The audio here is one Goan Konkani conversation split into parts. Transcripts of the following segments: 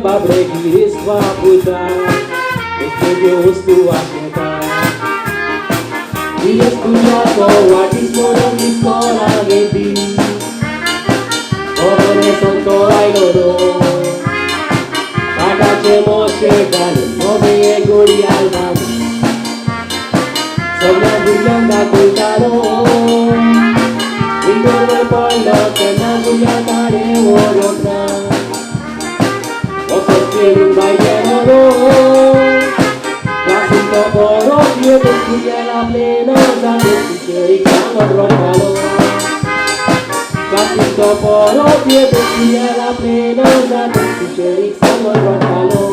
बाबडे गिरेस्त वापुता नुस्तें वस्तू वाशेता गिरेस्त तुज्या वाटीस म्हणून इस्कोला घेती बरें संतो आयलो रो पाटाचे मोशे घालून मोबे गोडयाल घालून सगळ्या भुरग्यांक दाखयतालो इंटरवल पडलो तेन्ना भुरग्यांक ताणें व्हरूंक ना वचत खेळून भायर गेलो रो क्लासीन तो बरो येतच भुरग्यांक आपलें ना जालें टिचरीक सांगत रडटालो क्लासीन तो परत येतच भुरग्यांक आपलें ना जालें टिचरीक सांगत रडटालो.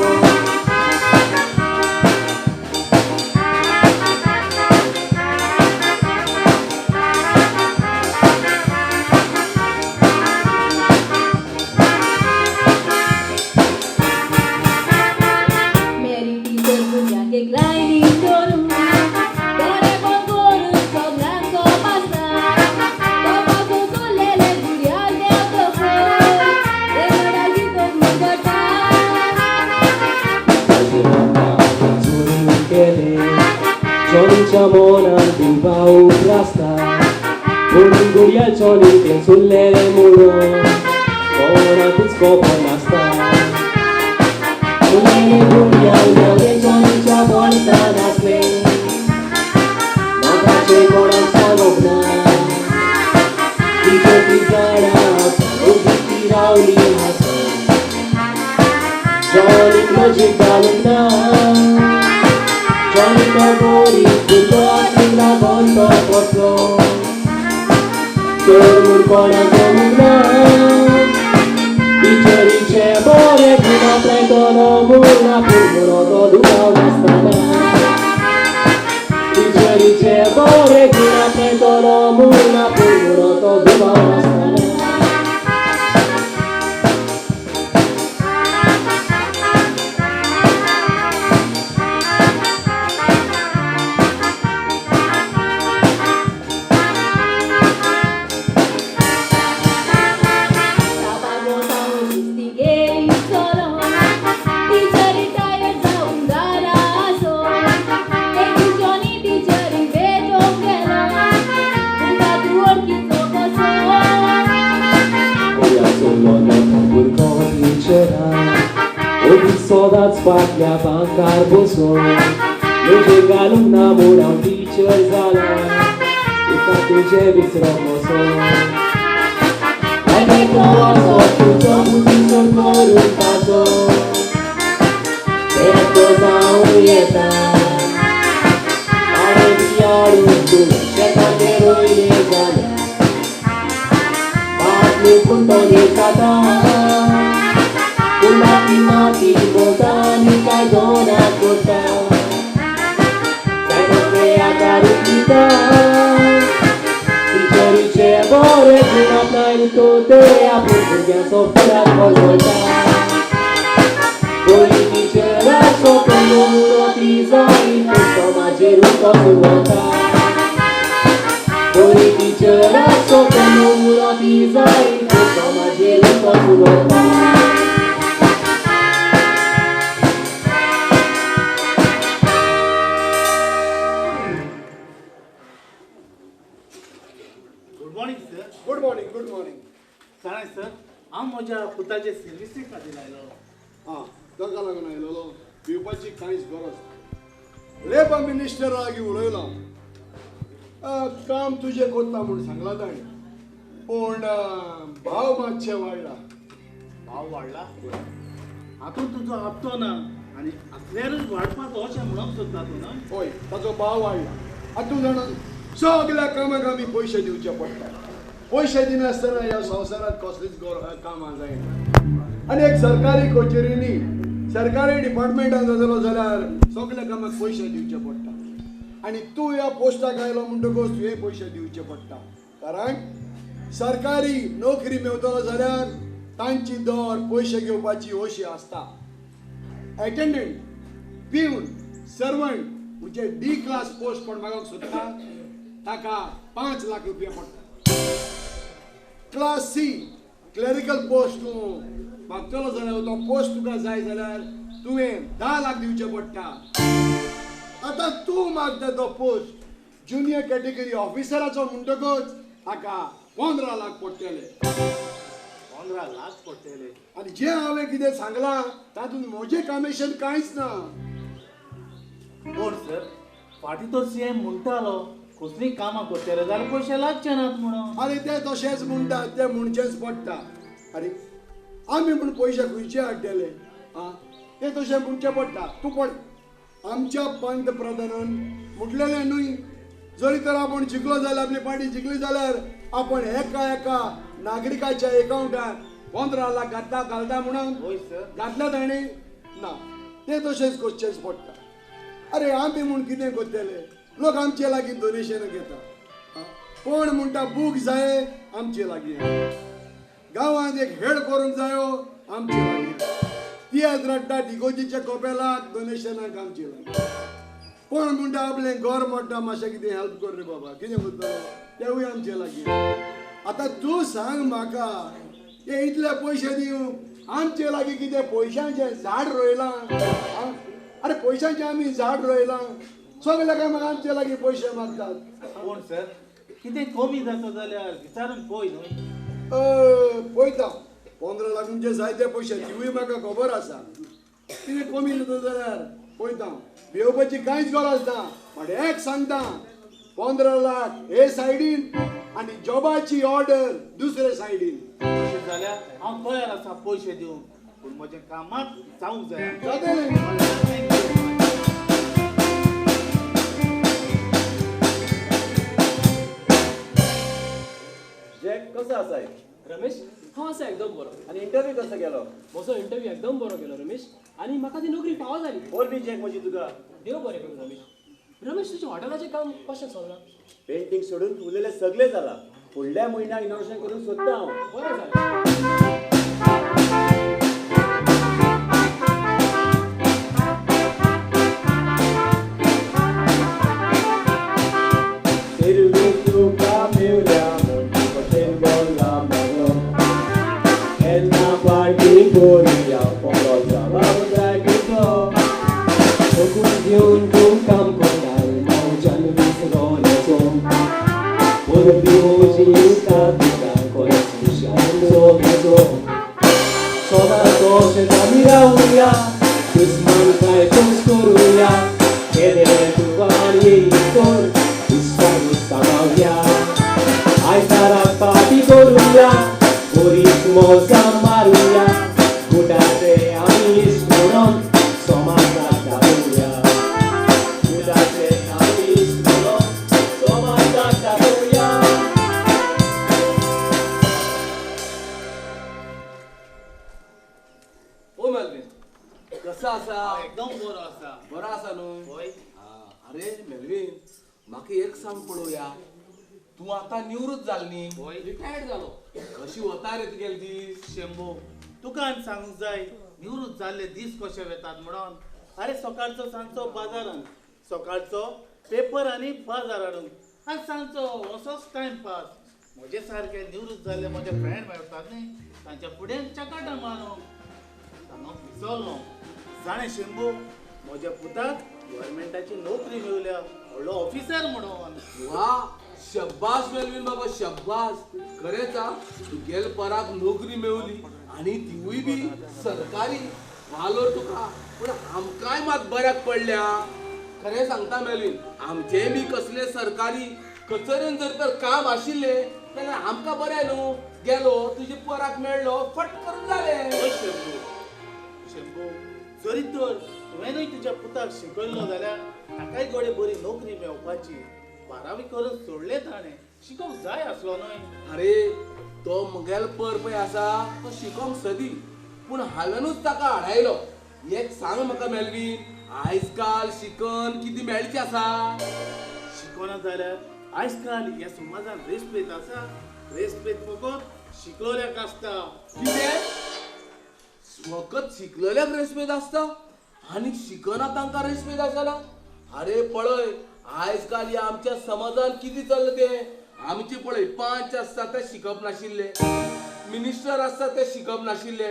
मनान दुबाव उप्रासता पूण गुड्या चोली तें चुल्लेलें म्हणून कोणाकूच खबर नासता चुल्लेलें गुड्याल मेवलें चोलीच्या बोल्सान आसलें नाकाचें कोणाक सांगूंक ना टिचर ती जाणा आसा ती रावली आसा चोलीक लजीक घालूंक ना चोलीक बोरी भुरगो आशिल्ला बंद बसलो चड म्हूण कोणाक जमूंक ना टिचरीचे बरे गूण आपणायतलो म्हूण आपूण म्हणून तो दुबाव नासतना टिचरीचे बरे गूण आपणायतलो म्हूण आपूण म्हणून तो दुबाव नासतना. सदांच फाटल्या बांकार बसून लजे घालूंक ना म्हूण हांव टिचर जालां तुका तुजें विसरोंक वचोन तुजो बुद्धी करून ताचो तें जावं येता आनी बियाडून तुवें शेतान तें रोयलें जाल्यार फाटली पूण तो घेता माती माती मोता आनी कांय दोना कोता जाय तसले आकार दिता टिचरीचे बरे गूण आपणायले तो ते आपूण भुरग्यांचो फुडार कोसळटा पयलीं टिचराचो म्हणून ती जाली तो म्हाजेरूच तो सुरवता पयलीं टिचराचो म्हणून ती जाली तो म्हाजेरूच तो सुरवता. Good morning, good morning. सांगाय सर, हांव म्हज्या पुताचे सर्विसी खातीर आयलो. आं, ताका लागून आयलोलो भिवपाची कांयच गरज ना. लेबर मिनिस्टर लागीं उलयलो, काम तुजें कोत्ता म्हूण सांगलां ताणें, पूण भाव मातशे वाडला. भाव वाडला? हातूंत तुजो हप्तो ना आनी असल्यारूच वाडपाचो अशें म्हणूंक सोदता तूं न्हय? हय, ताचो भाव वाडला. आतां तूं जाणा सगल्या कामाक आमी पयशे दिवचे पडटा. पयशे दिनासतना ह्या संवसारांत कसलीच कामां जायना. आनी एक सरकारी कचेरींनी सरकारी डिपार्टमेंटान जातलो जाल्यार सगल्या कामाक पयशे दिवचे पडटा. आनी तूं ह्या पोस्टाक आयलो म्हणटकच तुवें पयशे दिवचे पडटा. कारण सरकारी नोकरी मेवतलो जाल्यार तांची दर पयशे घेवपाची अशी आसता. एटेंडंट, पिवन, सर्वंट म्हणजे डी क्लास पोस्ट कोण मागोवंक सोदता ताका 5 लाख रुपया पडटा. Class C, क्लरिकल पोस्ट तूं मागतलो जाल्यार तो पोस्ट तुका जाय जाल्यार तुवें 10 लाख दिवचे पडटा. आतां तूं मागता तो पोस्ट ज्युनियर कॅटेगरी ऑफिसराचो म्हणटकच हाका 15 लाख पडटले. 15 लाख पडटले. आनी जें हांवें कितें सांगलां तातूंत म्हजें कमिशन कांयच ना. कोण सर फाटीं तो सी एम म्हणटालो कसलीं कामां करतले जाल्यार पयशे लागचे नात म्हणून. आरे ते तशेंच म्हणटात, ते म्हणचेच पडटा. आरे आमी म्हूण पयशे खंयचे हाडटले? आं, ते तशें म्हणचें पडटा. तूं पड आमच्या पंतप्रधानान म्हटलेलें न्हय, जरी तर आपूण जिखलो जाल्यार आपली पार्टी जिखली जाल्यार आपण एका एका नागरिकाच्या एकाउंटार 15 लाख घातला घालता म्हणून घातला ताणें ना, ते तशेंच करचेंच पडटा. अरे आमी म्हूण कितें करतले? लोक आमचे लागीं डोनेशन घेता. कोण म्हणटा बूक जाय आमचे लागीं, गांवांत एक हेड करूंक जायो आमचे लागीं, तियात्र हाडटा डिगोजीच्या कोपेलाक डोनेशनाक आमचे लागीं, कोण म्हणटा आपलें घर मोडटा मातशें कितें हेल्प कर रे बाबा कितें करतलो तेवूय आमचे लागीं. आतां तूं सांग म्हाका, हे इतले पयशे दिवंक आमचे लागीं कितें पयशांचें झाड रोयलां? अरे पयशांचें आमी झाड रोयलां? सगळे काय म्हाका आमचे लागीं पयशे मागतात. कोण सर कितें कमी जाता जाल्यार विचारून पळय न्हय. पळयता 15 लाख म्हणजे जायते पयशे, तिवूय म्हाका खबर आसा. कितें कमी जाता जाल्यार पळयता, भिवपाची कांयच गरज ना. पण एक सांगता, 15 लाख हे सायडीन आनी जॉबाची ऑर्डर दुसरे सायडीन. तशें जाल्यार हांव तयार आसा पयशे दिवंक, पूण म्हजें कामात जावंक जाय. जातलें. जॅक कसो आसा? रमेश हांव आसा एकदम बरो. आनी इंटरव्यू कसो गेलो? म्हजो इंटरव्यू एकदम बरो गेलो रमेश, आनी म्हाका ती नोकरी फावो जाली. परबीं जॅक म्हजी तुका. देव बरें करूं रमेश. रमेश तुजें हॉटेलाचें काम कशें चल्लां? पेंटींग सोडून उरलेलें सगळें जालां. फुडल्या म्हयन्याक इनॉग्रेशन करूंक सोदता हांव. बरें जालें. सांगूंक जाय निवृत्त जाल्ले दीस कशे वेतात म्हणून. अरे सकाळचो सांजचो बाजारान, सकाळचो पेपर आनी बाजार हाडून, आनी सांजचो असोच टायमपास. म्हजे सारके निवृत्त जाल्ले म्हजे फ्रेंड मेळटात न्ही, तांच्या फुडें चकाटां मारूंक सांगूंक विसरलो. जाणें शंभू, म्हज्या पुताक गव्हर्मेंटाची नोकरी मेळ्ळ्या, व्हडलो ऑफिसर म्हणून. वा शब्बास मेलवीन बाबा, शब्बास. खरेंच आ, तुगेल पराक नोकरी मेवली आनी तिवूय बी सरकारी. वालोर तुका. पूण आमकांय मात बऱ्याक पडल्या. खरें सांगता मेलवीन, आमचें बी कसले सरकारी कचेरेन जर तर काम आशिल्लें जाल्यार आमकां बरें न्हू. गेलो तुजे पराक मेळ्ळो, फट करून जालें. शंभू शंभू, जरी तर तुवेंनूय तुज्या पुताक शिकयल्लो जाल्यार ताकाय घडये बरी नोकरी मेळपाची. 12वी करून सोडलें ताणें, शिकोवंक जाय आसलो न्हय. अरे तो म्हगेलो पर पळय आसा तो शिकोवंक सदी, पूण हांवेनूच ताका आडायलो. एक सांग म्हाका मेलवीन, आयज काल शिकन कितें मेळचें आसा? शिकना जाल्यार आयज काल ह्या समाजान रेस्पेद आसा. रेस्पेद फकत शिकलोल्याक आसता. कितें फकत शिकलेल्याक रेस्पेद आसता आनी शिकना तांकां रेस्पेद आसना? अरे पळय आयज काल ह्या आमच्या समाजान कितें चल्लां तें. आमचे पळय 5 आसता ते शिकप नाशिल्ले, मिनिस्टर आसता ते शिकप नाशिल्ले,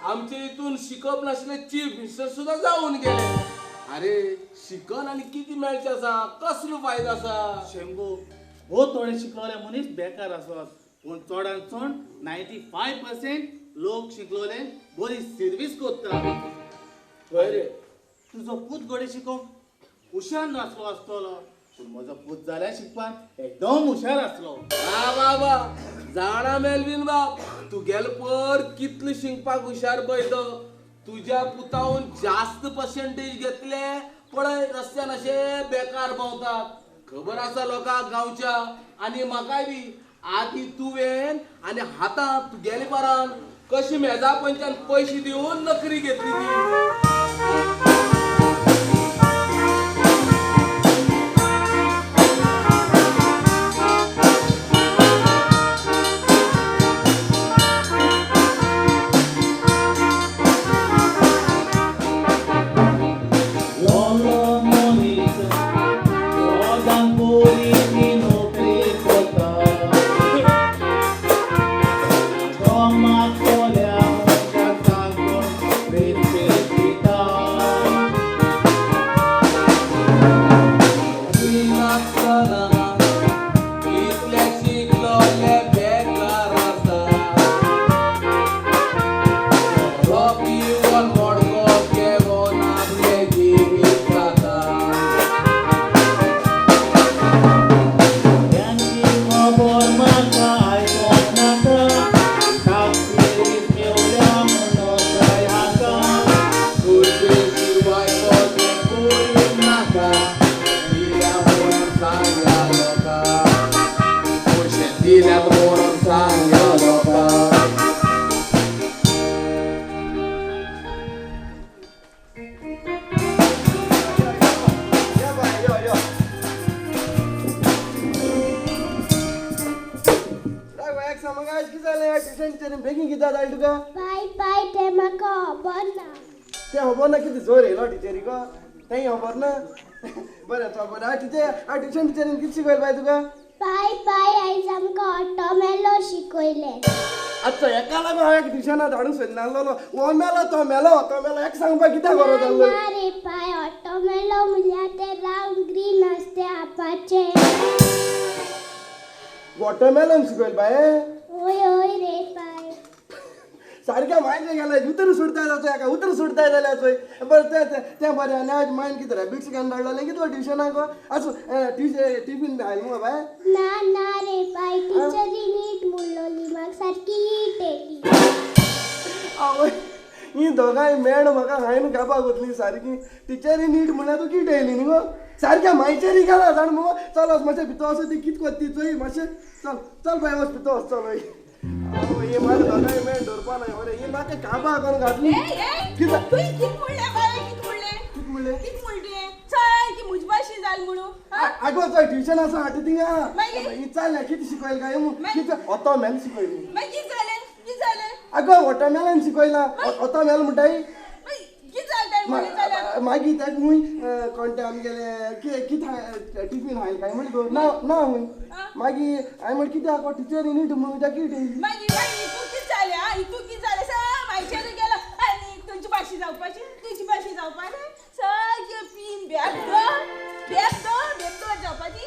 आमचे हितून शिकप नाशिल्ले चीफ मिनिस्टर सुद्दां जावन गेले. अरे शिकन आनी कितें मेळचें आसा, कसलो फायदो आसा? शंभू, भोव थोडे शिकलोले मनीस बेकार आसत, पूण चडान चड 95% लोक शिकलोले बरी सर्वीस करता. हय रे, तुजो पूत घडये शिकोवंक हुशार नासलो आसतलो, पूण म्हजो पूत जाल्यार शिकपाक एकदम हुशार आसलो. वा वा वा, जाणा मेलवीन बाब, तुगेलो पर कितलो शिकपाक हुशार पळय तो. तुज्या पुतावन जास्त पर्सेंटेज घेतले पळय रस्त्यान अशे बेकार भोंवतात. खबर आसा लोकांक गांवच्या आनी म्हाकाय बी. आदी तुवें आनी हातां तुगेले परान कशी मेजा पंचान पयशे दिवन नोकरी घेतली ती. ट्युशन टिचरीन कितें शिकयलें बाय तुका? पाय पाय आयज आमकां ऑटोमेलो शिकयलें. अच्छा, हेका लागून हांवें ट्युशनाक धाडूंक सोदनासलो. हो मेलो तो मेलो तो मेलो हेका सांगपाक कित्याक गरज आसली? ना रे पाय, ऑटोमेलो म्हणल्यार ते रावंड ग्रीन आसता ते आपाचे. वॉटरमेलन शिकयलें बाय? हय हय रे पाय. सारक्या मायचे गेले उतर सोडताय जाचो हेका, उतर सोडताय जाल्यार चोय. बरें तें तें बरें. आनी आज मायन कितें रॅबिट्स घेवन धाडलेलें कितें ट्युशनाक? आसूं, टिफीन बी हाडलें मुगो बाय? ना ना रे बाय, टिचरी नीट म्हणलोली म्हाका, सारकी हीट येयली. आवय, ही दोगांय मेळ म्हाका हांवें कापाक वतली सारकी. टिचरी नीट म्हणल्यार तूं कीट येयली न्ही गो, सारक्या मायचेरी गेला जाण मुगो. चल वच मातशें भितर वचून ती कितें कोत्ता ती चोय मातशें. चल चल बाय, वच भितर वच चल. हय हे म्हाका दोगांय मेळ दवरपा ना बरें. ही म्हाका काबां करून घातली. कितें म्हणलें बाय? कितें म्हणलें? कितें म्हणलें? कितें म्हणलें? चल की म्हजे भाशेन जालें म्हणून. आगो चोय ट्युशन आसा हाडटा थिंगा. विचारलें कितें शिकयलें काय कितें? ऑटोमेल शिकयलें. मागीर कितें जालें? कितें जालें? आगो वॉटरमेलन शिकयलां. ऑटोमेल म्हणटाय. कितें जालें? मागीर ताका खूंय कोणते आमगेले कितें टिफीन हाडलें काय म्हणलें ना ना खूंय. मागीर हांवें म्हणलें कित्याक गो टिचरी नीट म्हणून त्या किट येयली. मागीर मागीर तूं कितें जालें? आं, तूं कितें जालें? सगळें मायचेर गेलो आनी तुजी भाशे जावपाची, तुजी भाशे जावपाचें सगळें पीन बेगदो बेगदो बेगदो जावपाची.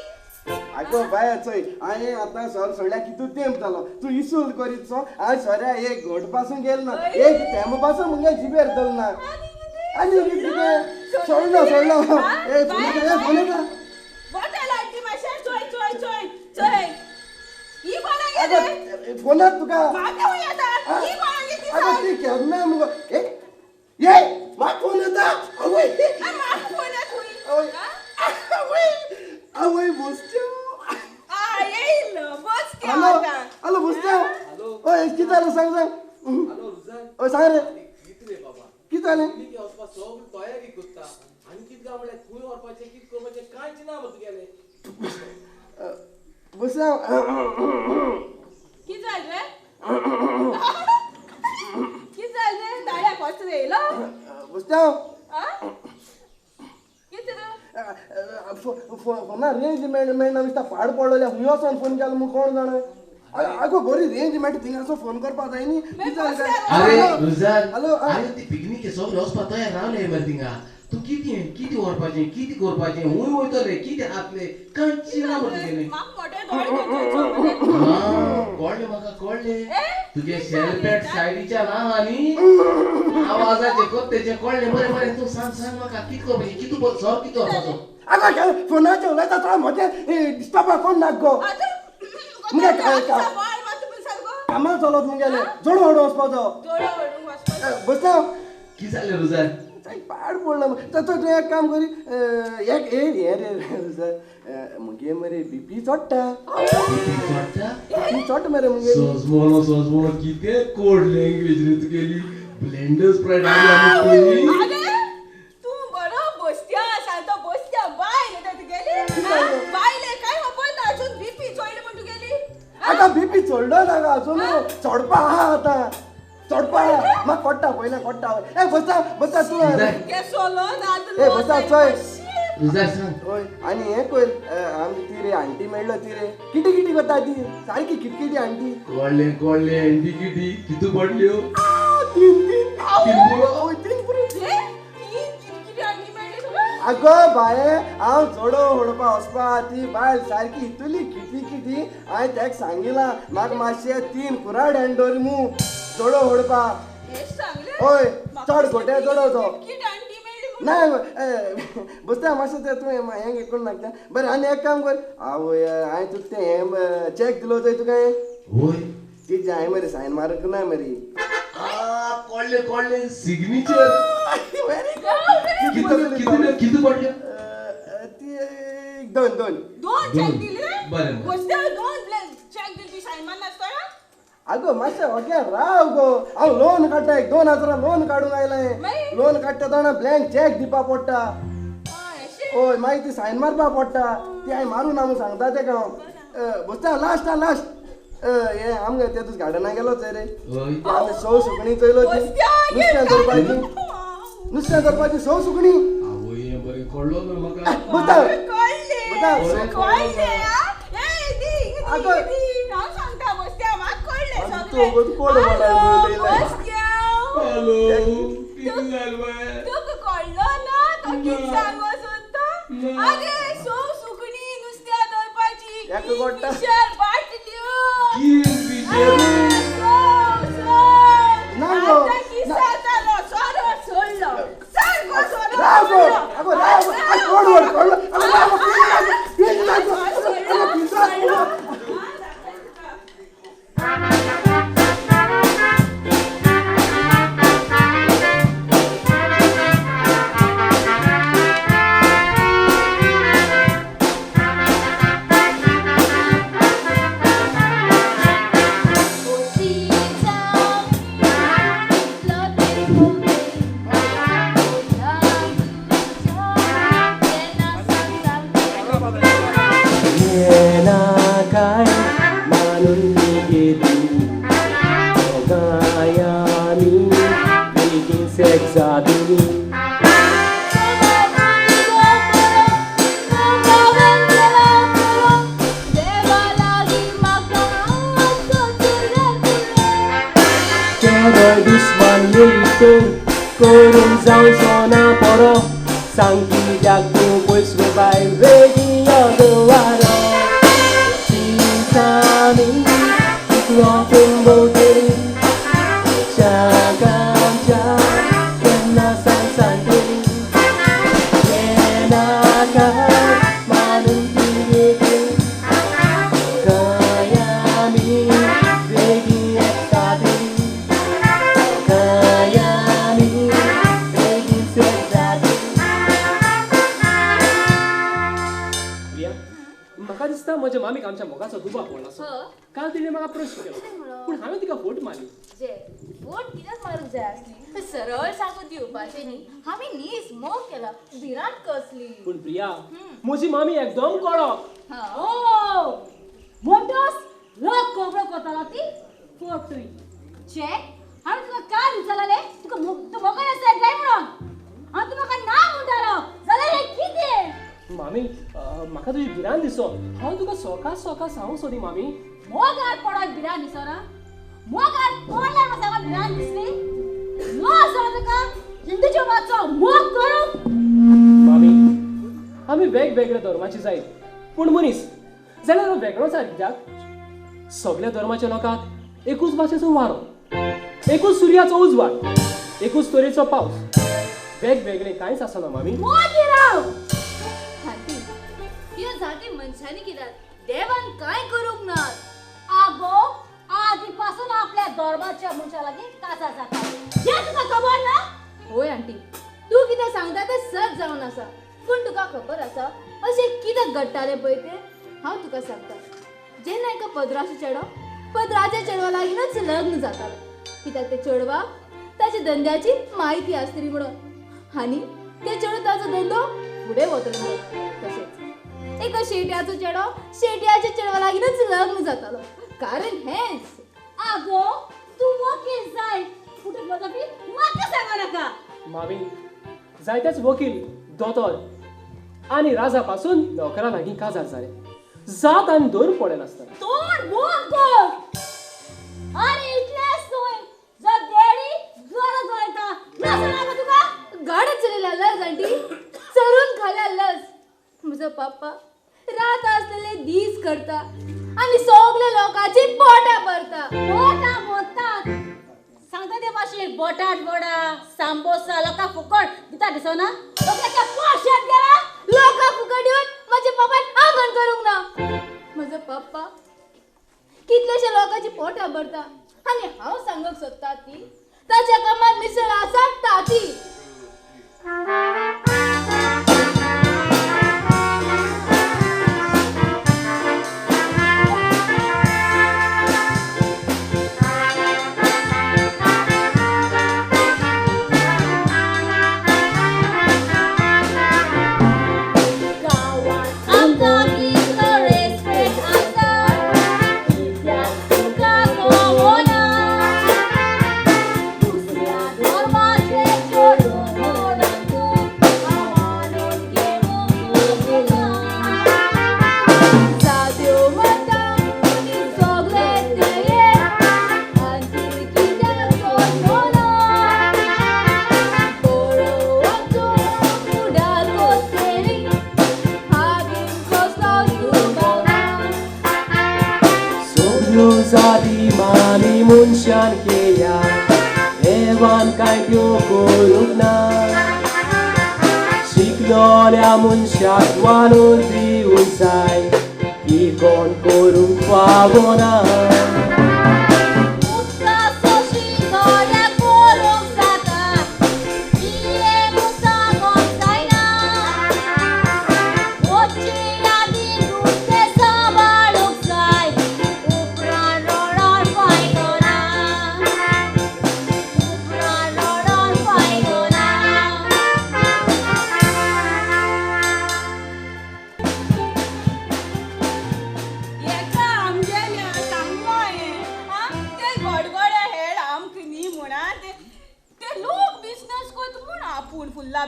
आगो बाय चोय, हांवें आतां सर सोडल्यार कितू तेंप जालो. तूं इसोल करीत सो. हांवें सोऱ्या एक घोट पासून गेलो ना, एक तेंप पासून मुगे जिबेर धरलो ना. आनी कितें सोडलो सोडलो. ए फोन येता. फोनात तुका आगो ती केन्ना मुगो. ए म्हाका फोन येता. आवय आवय आवय बसत्यो. Hello hello बसत्यो. हय कितें जालें सांग सांग. हय सांग रे, कितें जालें? तयारी करता आनी कितें काय म्हणल्यार खंय व्हरपाचें कितें करपाचें कांयच ना मरे तुगेलें. बसया कितें जालें रे? कितें जालें रे? दाड्याक वचून येयलो बसत्या. कितें फोना रेंज मेळना दिसता. पाड पडलेल्या. खंय वचोन फोन केलो म्हूण कोण जाणा. आगो बरी रेंज मेळटा थिंगासो फोन करपा जाय न्ही. अरे रुजार, अरे ती पिकनीक सगळे वचपा तयार रावले मरे थिंगा. तूं कितें कितें व्हरपाचें कितें करपाचें हूंय वयतले कितें खातले कांयच ना मरे तुगेलें. कळ्ळें म्हाका कळ्ळें तुगे शेलपेट सायडीच्या ना आनी आवाजाचें कोत्तेचें कळ्ळें. बरें बरें तूं सांग सांग म्हाका कितें करपाचें कितें सर कितें व्हरपाचो. आगो फोनाचेर उलयता थोडो म्हजें डिस्टर्ब कोण नाक गो. मुगे कामां चलत मुगेलें जोड व्हडून वचपाचो बसता. कितें जालें रुजार? पाड पडलो. तूं एक काम करी एक हें रे रुजार, मुगे मरे बीपी चडटा. बीपी चडटा मरे मुगे. सजमोनो सजमोनो कितें कोड लँग्वेज रे तुगेली. ब्लेंडर स्प्रायट आयली. तूं बरो बसत्या सांगता बसत्या बायल तुगेली बायले काय खबर ना अजून बीपी चडली म्हण तुगेली. आतां बीपी चडलो ना गो अजून चडपा आहा आतां चडपा म्हाका कोट्टा पयलें कोट्टा. ए बसता बसता तूं ए बसता चोय. हय आनी हें पळय आमकां ती रे आंटी मेळ्ळो ती रे किटी किटी करता ती सारकी किटकिटी आंटी. कळ्ळें कळ्ळें आंटी किटी कितू पडल्यो तीन तीन हय तीन पुरो. आगो बाये हांव जोडो व्हडपा वचपा ती बायल सारकी इतली किटी किटी. हांवें ताका सांगिलां म्हाका मातशें 3 कुराड हँड दवर मू जोडो व्हडपा. हय चड गोटे जोडो तो ना बसता मातशें तें तुवें हें करून नाका. बरें आनी एक काम कर आवय हांवें तुका तें हें चॅक दिलो चोय तुका. हय तिजें हांवें मरे सायन मारूंक ना मरे. कळ्ळें कळ्ळें सिग्नेचर. Very good. कितू पडल्यो? ती दोन दोन दोन चॅक दिले. बरें दोन चॅक दिली ती सायन मारनासतना. आगो मातशें ओके राव गो हांव लोन काडटा एक 2000 लोन काडूंक आयलें. लोन काडटा तेन्ना ब्लँक चॅक दिवपा पडटा. हय मागीर ती सायन मारपा पडटा ती हांवें मारूं ना म्हूण सांगता तेका हांव. बसता लास्ट लास्ट हें आमगे ते तुज गार्डना गेलो चोय रे आमी सव सुकणी चोयलो ती नुस्तें धरपाची नुस्तें धरपाची सव सुकणी. बरें कळ्ळो म्हाका. बसता तुका कळ्ळो ना तो कितें सांगो सोदता. आगे सव सुकणी नुस्त्या धरपाची बाटल्यो करून जावचो ना बरो सांग कित्याक तूं पयस गो बाय वेगीं यो गवारो दिसांनी कितलो तुंबवतली आमच्या केन्ना सांग सांगतली केन्ना मानून ती खंय बेगीं एकता म्हज्या मामीक आमच्या मोगाचो दुबाव पडला. काल तिणें म्हाका प्रश्न केलो पूण हांवें तिका फोट मारली. जे फोट कित्याक मारूंक जाय आसली? सरळ सांगून दिवपाचें न्ही आमी नीस मोग केला भिरांत कसली. पूण प्रिया म्हजी मामी एकदम कडक. ओ मोटोस लोक खबरो करतालो ती फोट तुवें चे हांवें तुका काल विचारलें तुका तूं मोगान आसा काय म्हणून हांव तूं म्हाका ना म्हणटालो जाल्यार हें कितें? मामी म्हाका तुजी भिरांत दिसो. हांव तुका सोका सोका सांगूंक सोदी मामी मोगार पडोन भिरांत दिसना? मोगार पडल्यार म्हाका भिरांत दिसली? लॉस जालो तुका हिंदूच्या मातसो मोग करूंक. मामी, आमी वेगवेगळ्या धर्माची जायत पूण मनीस जाल्यार वेगळोच आसा कित्याक? सगळ्या धर्माच्या लोकांक एकूच भाशेचो वारो, एकूच सुर्याचो उजवाड, एकूच तरेचो पावस, वेगवेगळे कांयच आसना मामी. ह्यो जाती मनशांनी कित्याक, देवान कांय करूंक ना. आगो आदी पासून आपल्या धर्माच्या मनशा लागीं काजार जाता हें तुका खबर ना? होय आंटी, तूं कितें सांगता तें सत जावन आसा. पूण तुका खबर आसा अशें कितें घडटालें पळय तें हांव तुका सांगता. जेन्ना एका पदराचो चेडो पदराच्या चेडवा लागींच लग्न जातालो, कित्याक ते चेडवाक ताच्या धंद्याची म्हायती आसतली म्हणून आनी ते चेडो ताचो धंदो फुडें वतलो म्हणून. तशेंच एका शेट्याचो चेडो शेट्याच्या चेडवा लागींच लग्न जातालो, कारण हेंच. आगो तूं वकील जाय पूण म्हजो म्हाका सांगो नाका. मामी, जायतेच वकील, दोतोर आनी राजा पासून नोकरा लागीं काजार जाले, जात आनी धर्म पळयनासतना. तोंड बंद कर. आनी इतलेंच न्हय, जर देडी गरज वयता नासना गो तुका. गाडत चलयल्या लज आंटी, चरून खाल्या लज. म्हजो पप्पा रात आसलेले दीस करता आनी सगळे लोकांची पोटां भरता. पोटां भरतात सांगता ते भाशेन बटाट वडा, सामोसा लोकांक फुकट दिता दिसना? लोकांच्या पोशांत गेला. लोकांक फुकट दिवन म्हज्या पप्पान आंगण करूंक ना. म्हजो पप्पा कितलेशे लोकांची पोटां भरता आनी हांव सांगूंक सोदता ती ताच्या कामात मिसळ आसा ताती. जाती मामी मनशान केल्या, देवान कांय त्यो करूंक ना. शिकलोल्या मनशाक वालोर दिवंक जाय, की कोण करूंक पावना.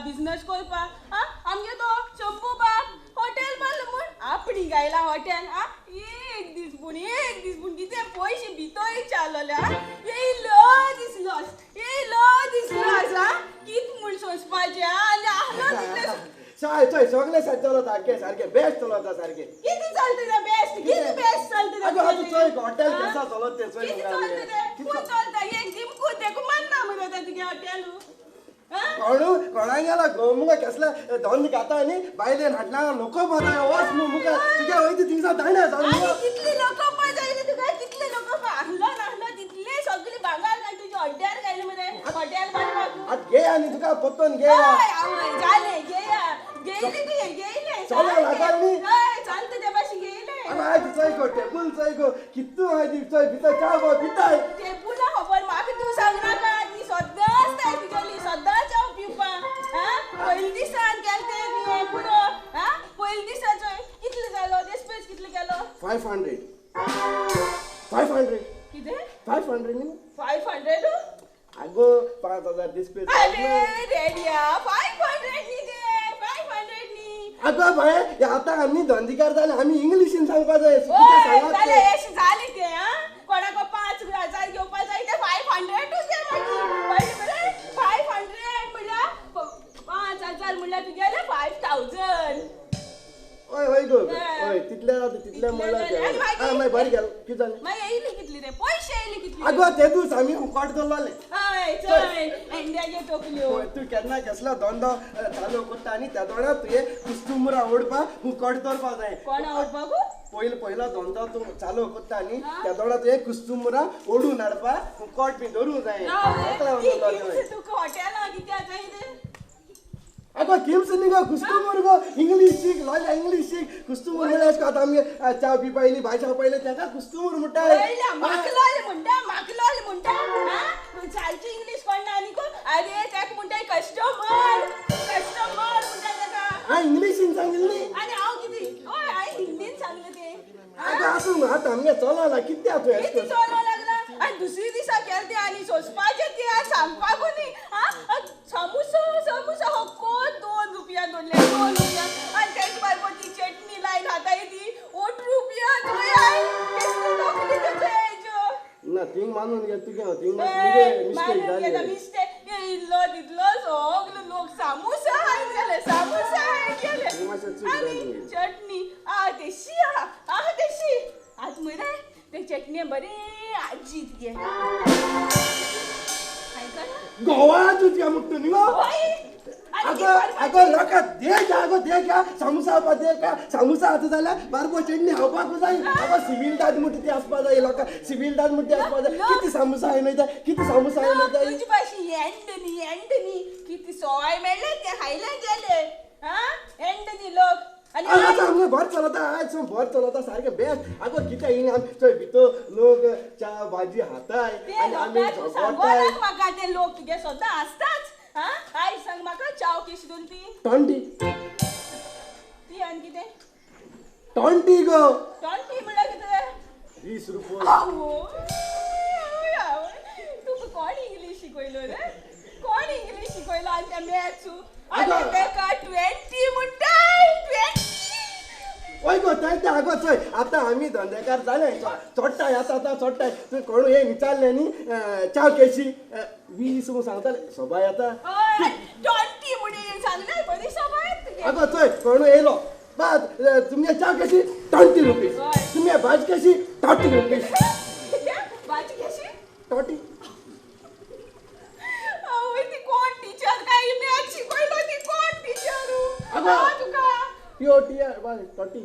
बिजनेस करपाक आमगे तो शंभू बाब हॉटेल मारलो म्हूण आपणी गायला हॉटेल. एक दीस पूण, एक दीस पूण कितें पयशे भितर चालले. येयलो दीस लॉस, येयलो दीस लॉस. कित म्हूण सोंसपाचें आनी आहलो तितलें. चोय चोय सगळें चलता सारकें सारकें बेस्ट चलता सारकें. कितें चलता तें बेस्ट? कितें बेस्ट चलता? आगो आतां चोय हॉटेल केसा चलत तें चोय. कितें चलता तें? खूंय चलता? एक दिमकू तेका मान्ना मरे तें तुगे हॉटेल. कोणू कोणाक गेला गो मुका केसला धंद खाता न्ही बायलेन हाडला लोक पळय वच मुका तुगे वयता थिंगसा दांडे आनी कितले लोक पळय जायले तुका, कितले लोक आहलो नाहलो तितले सगळे भांगार घाल तुजे हॉटेल घायले मरे. हॉटेल बाजू आतां घे आनी तुका पोत्तोन घे. आवय जालें घेया, घेयलें तुवें घेयलें. चलो लागल न्ही. हय चलता ते भाशेन घेयलें. आनी आयज चोय गो टेबूल चोय गो कितू आयज चोय भितर च्या गो पिताय. टेबुला खबर म्हाका तूं सांगनाका, ती सद्दांच ताय तुगेली सद्दांच हांव पिवपाक. पयले दिसान केलें तें पुरो. पयले दिसा चोय कितले जालो देस्पेस कितले केलो? 500. 500 कितें? 500 न्ही. 500? आगो 5000 डिस्प्ले. अरे रेडिया 500 न्ही ते, 500 न्ही. आगो बाय आतां आमी धंदेकार जाले, आमी इंग्लिशीन सांगपा जाय. जालें जालें. येयली कितली रे पयशे येयली कितली अगो ते दीस आमी उकोट दवरले हय चल इंडियाचे टोकल्यो तूं केन्ना कसलो धंदो चालू करता आनी त्या दोणा तुवें कुस्तुमरा ओडपाक उकोट दवरपा जाय कोण ओडपाक पयलो पयलो धंदो तूं चालू करता न्ही त्या दोणा तुवें कुस्तुमरा ओडून हाडपा उकोट बी दवरूंक जाय तुका हॉटेलां कित्याक जाय ते अगो किम्स न्ही गो कुस्तुमूर गो इंग्लीश शीक लोल्या इंग्लीश शीक कुस्तुमूर म्हणल्यार अशें आतां आमगे च्या बी पायली भाजी पायली ताका कुस्तुमूर म्हणटा माकलोल म्हणटा माकलोल म्हणटा सारकी इंग्लीश कळना न्ही गो अरे ताका म्हणटा कस्टमर कस्टमर म्हणटा ताका हांवें इंग्लिशीन सांगिल्ली आनी हांव कितें हय हांवें हिंदीन सांगलें तें आतां आसूं आतां आमगे चलोना कित्याक तूं कितें चलो लागला आनी दुसरे दिसा केलें तें आनी सोंसपाचें तें सांगपाकू न्ही आं सामोसा सामोसा हो कोण 2 रुपया दोडले 2 रुपया आनी तेज बारबोर ती चटणी लायन हाताय ती 8 रुपया थंय I कसली नोकरी तेजो ना थिंग मानून घे तुगे थिंग मिस्टेक जाली मिस्टेक इल्लो तितलो सगलो लोक सामोसा हाय गेले सामोसा हाय गेले आनी चटणी आ तेशी आहा आहा तेशी आतां मरे ते चटणी बरी आजी तुगे गोवा तुझ्या मुक्त न्ही गो अगो अगो लोकां दे अगो दे का सामोसा खावपा दे का सामोसा खाता जाल्यार बारबो चटणी खावपाक जाय अगो सिवील दाद म्हणटा ती आसपा जाय लोकां सिवील दाद म्हणटा ती आसपा जाय कितें सामोसा हाय न्हय कितें सामोसा हाय न्हय तुजे भाशेन एंड न्ही एंड न्ही कितें सोय मेळ्ळें तें खायलें गेलें आं एंड न्ही लोक आतां आमगे भर चलता आयज भर चलता सारकें बेस्ट आगो कितें हिंगा आमी चोय भितर लोक च्या भाजी हाताय आनी आमी झगडटाय म्हाका ते लोक तुगे सद्दां आसताच आं आयज सांग म्हाका च्याव केशी दोन ती टोंटी ती आनी कितें टोंटी गो टोंटी म्हणल्यार कितें 20 रुपया तुका कोण इंग्लीश शिकयलो रे कोण इंग्लीश शिकयलो आनी त्या मॅथ्सू आनी तेका 20 म्हणटाय 20 वय गो तें तें आगो चोय आतां आमी धंदेकार जाले चोडटाय आतां आतां चोडटाय तुवें कोण हें विचारलें न्ही च्याव केशी 20 म्हूण सांगताले सोबाय आतां 20 म्हूण सांगलें बरी सोबाय आगो चोय कोण येयलो बा तुमगे च्याव केशी 20 रुपीज तुमगे भाजी केशी 30 रुपीज भाजी केशी 30 आवय ती कोण टिचर काय मॅथ शिकयलो ती कोण टिचर आगो तुका यो टियर बाय 30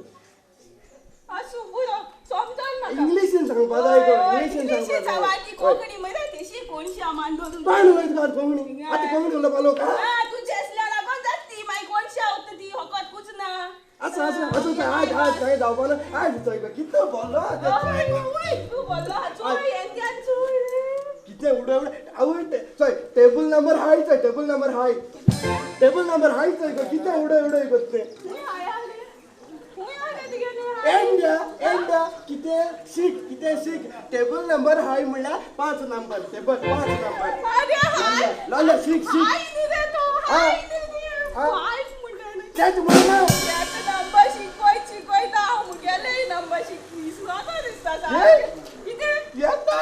आसूं बरो समजल म्हाका इंग्लिशीन सांगपा जाय गो इंग्लिशीन सांगपा जाय ती कोंकणी मरे तेशी कोणशी मांडून कोण उलयता कोंकणी आतां कोंकणी उलोवपा लोक आं तुजें असल्या लागून जाता ती मागीर कोणशी आवता ती फकत कुच ना आसूं आसूं आसूं आज आज कांय जावपा ना आज चोय गो कितें बोल्लो तूं बोल्लो चोय येत्यान चोय कितें उडय उडय आवय चोय टेबल नंबर हाय चोय टेबल नंबर हाय टेबल नंबर हाय चोय गो कितें उडय उडय गो तें एंड एंड कितें शीक कितें शीक टेबल नंबर हाय म्हणल्यार 5 नंबर टेबल 5 नंबर लोल्या शीक शीक तेच म्हणना नंबर शिकय शिकयता हांव मुगेले नंबर शिक विसरना दिसता कितें येता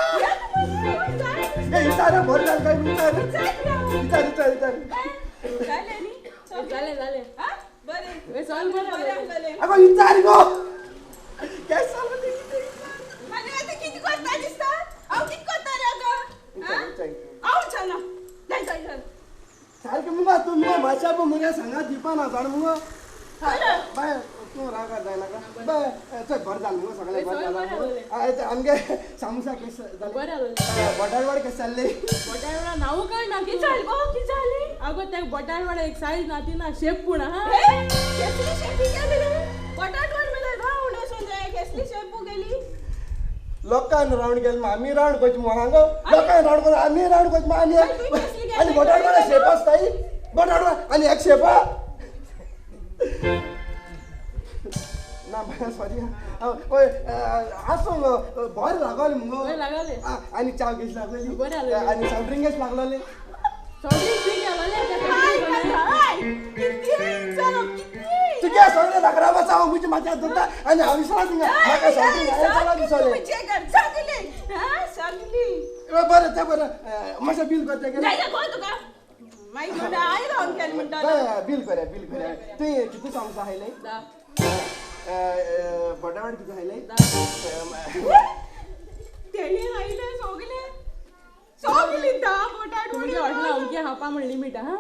ए विचार बरें जालें काय विचार विचार विचार विचार जालें न्ही जालें जालें आं बरें चल बरें अगो विचार गो काय सांगू ते कितें आनी आतां कितें करता दिसता हांव कितें करता रे अगो हांव विचारना जाय जाय जाय सारकें मुगो तूं मुगो मातशें मुगे सांगा दिवपा ना जाण मुगो बाय तूं रागार जायनाका बाय चल बरें जालें मुगो सगळें बरें जालें आमगे सामोसा केस जालें बटाटवाड केस जाल्ली बटाटवाडा नांव कांय ना कितें जालें गो कितें जालें आगो ते बटाटवाडा एक सायज ना ती ना शेप पूण आहा केसली शेप गेली रे बटाटवाड मेल्यार रावंड वचून जाय केसली शेप गेली लोकांक रावंड गेले आमी रावंड करची म्हणा गो लोकांक रावंड करून आमी रावंड करची आनी आनी बटाटवाडा शेप आसताय बटाटवाडा आनी एक शेपा ना सॉरी ओय आसूं गो बरें लागोलें मुगो आनी च्याव केश लागलोली आनी सॉफ्ट ड्रिंक केश लागलोलें तुगे सगळें लाकडां बसा हांव म्हज्या माथ्यार दवरता आनी हांव विसरा थिंगा म्हाका सॉफ्ट ड्रिंक हांवें चला दिसलें बरें तें बरें मातशें बील करता बील करया बील करया तुवें कितले सामोसा खायले बटाटवडे कितले खायले ओगे हापा म्हण लिमीट हा.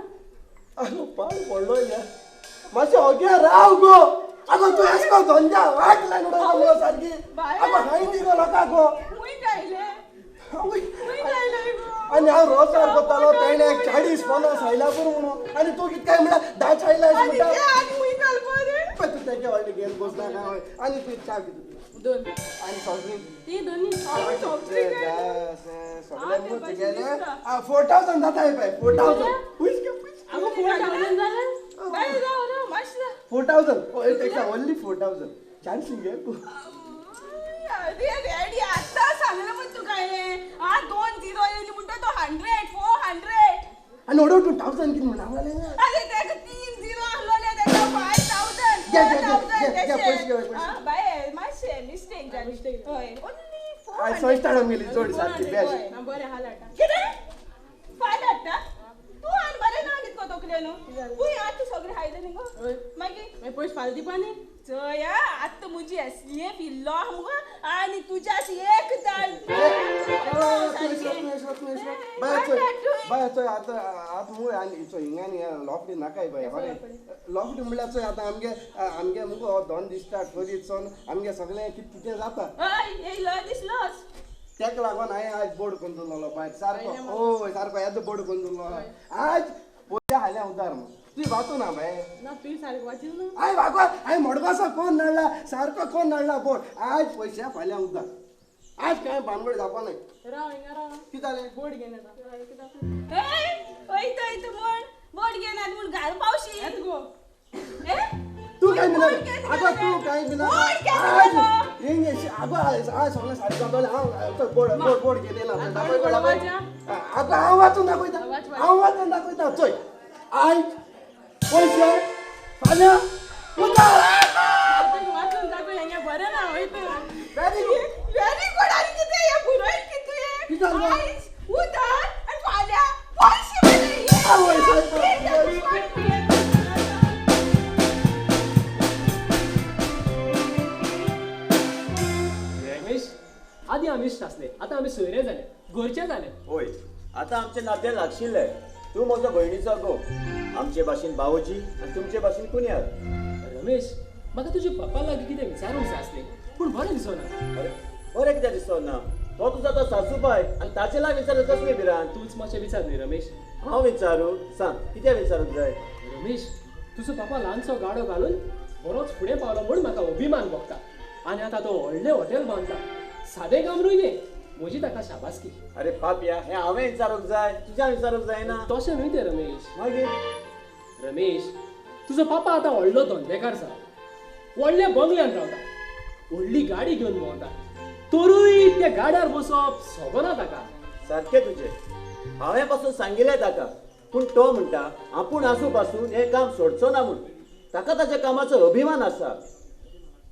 आगो पाड पडलो या मातशें ओगे राव गो. आगो तूं एश कोन्न धंद्या वाट लायन उडयता मुगो सारकी. आगो हांवें दी गो लोकांक गो. आनी हांव रोसार कोतालो तेणें 40-50 आयला पुरो म्हणून आनी तूं कितें काय म्हळ्यार 10 आयला अशें म्हणटा. तूं तेगे व्हडलें घेवन बसना काय. आनी तूं च्या कितें दोन आनी सॉफ्ट ड्रिंक ती दोनी सगळे मुगो तुगेले 4000 जाता पळय. 4000 पयस घे पयस. आगो 4000 जालें. 4000 ओन्ली 4000 चान्स घे. अरे डॅडी आत्ता सांगलं पण तुका हें आ 2 0 येयली म्हणटा तो 100 400 आनी ओडो तूं 1000 कितें म्हणटा. अरे तेका 3 0 आहलोले तेका 5000 4000. बाय मातशें मिस्टेक जाली. हय ओन्ली 400. संस्थान गेली चड सारकी बेस्ट. बरें हाल हाडटा कितें फायल हाडटा तूं आनी बरें ना कितको तकले न्हू तूं आतां सगळें हायलें न्ही गो. मागीर पयशे फाल दिवपा न्ही. चया आतां म्हजी एसली फिल्लो आहा मुगो आनी तुज्या अशी एक दाल. बाय चोय आतां आतां मुगो आनी चोय हिंगा न्ही लॉफडी नाकाय बाय. खरें लॉफडी म्हणल्यार चोय आतां आमगे आमगे मुगो धंदो स्टार्ट करीत सावन आमगे सगळें कितें कितें जाता. हय येयलो दिसलोच. तेका लागून हांवें आज बोर्ड करून दिल्लो बाय सारको. हय सारको येदो बोर्ड करून दिल्लो आज. पयशे हाल्या उदार म्हूण तुवें वाचूं ना बाय. ना तुवें सारको वाचूं ना. हांवें वागो हांवें मडगांवचो कोण हाडला सारको कोण हाडला बोर्ड. आज पयशे फाल्यां उदार. आज कांय भानगड जावपा न्हय. राव हिंगा राव. कितें जालें? बोर्ड घेवन येता. वयता वयता म्हण बोर्ड घेवन येता म्हूण घाल पावशी गो. तूं कांय दिना आगो तूं कांय दिना. आगो आज सगळें सारकें जातलें. हांव बोर्ड बोर्ड बोर्ड घेवन येयला. आगो हांव वाचून दाखयता. हांव वाचून दाखयता. चोय आज पयशे फाल्यां उदार. वाचून दाखय हें बरें ना. वयता व्हेरी गुड व्हेरी गुड. आनी कितें हें बरोयल कितें आयज उदार आनी फाल्यां पयशे. रमेश आदी आमी इश्ट आसले आतां आमी सोयरे जाले घरचे जाले. हय आतां आमचें नातें लागशिल्लें. तूं म्हजो भयणीचो घोव. आमचे भाशेन भावोजी आनी तुमचे भाशेन कुन्यार. रमेश म्हाका तुज्या पप्पा लागीं कितें विचारूंक जाय आसलें पूण बरें दिसना. अरे बरें कित्याक दिसना? तो तुजो तो सासूबाय आनी ताचे लागीं विचारलें कसली भिरांत. तूंच मातशें विचार न्ही रमेश. हांव विचारू? सांग कित्याक विचारूंक जाय? रमेश तुजो पापा ल्हानसो गाडो घालून बरोच फुडें पावलो म्हूण म्हाका अभिमान भोगता आनी आतां तो व्हडलें हॉटेल बांदता. सादें काम न्हय तें. म्हजी ताका शाबासकी. अरे पापया हें हांवें विचारूंक जाय तुज्यान विचारूंक जायना. तशें न्हय तें रमेश. मागीर? रमेश तुजो पापा आतां व्हडलो धंदेकार जाला. व्हडल्या बंगल्यान रावता. व्हडली गाडी घेवन भोंवता. तरूय त्या गाड्यार बसप सोबना ताका. सारकें तुजें. हांवें पासून सांगिल्लें ताका पूण तो म्हणटा आपूण आसूं पासून हें काम सोडचो ना म्हूण. ताका ताच्या कामाचो अभिमान आसा.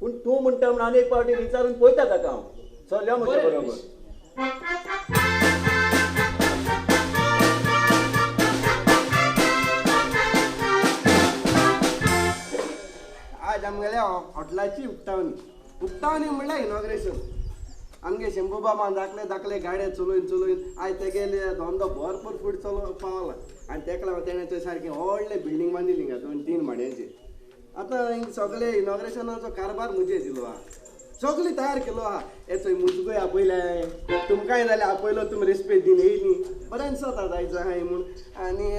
पूण तूं म्हणटा म्हूण आनी एक पावटी विचारून पळयता ताका हांव. चल यो म्हजे बरोबर. आज आमगेल्या हॉटेलाची उक्तावणी. उक्तावणी म्हणल्यार इनॉग्रेशन. आमगे शंभू बाबान धाकले धाकले गाडे चलोवन चलोवन आयज तेगेले धंदो भरपूर फुडें चलो पावला. आनी तेका लागून तेणें थंय सारकें व्हडलें बिल्डींग बांदिल्ली हिंगा 2-3 माडयांची. आतां हिंगा सगळे इनॉग्रेशनाचो कारभार म्हजेर दिलो आहा. सगळें तयार केलो आहा. हे चोय मुजगोय आपयले तुमकांय जाल्यार आपयलो तुमी रेस्पेद दिवन येयली बरें दिसता जायचो आहाय म्हूण. आनी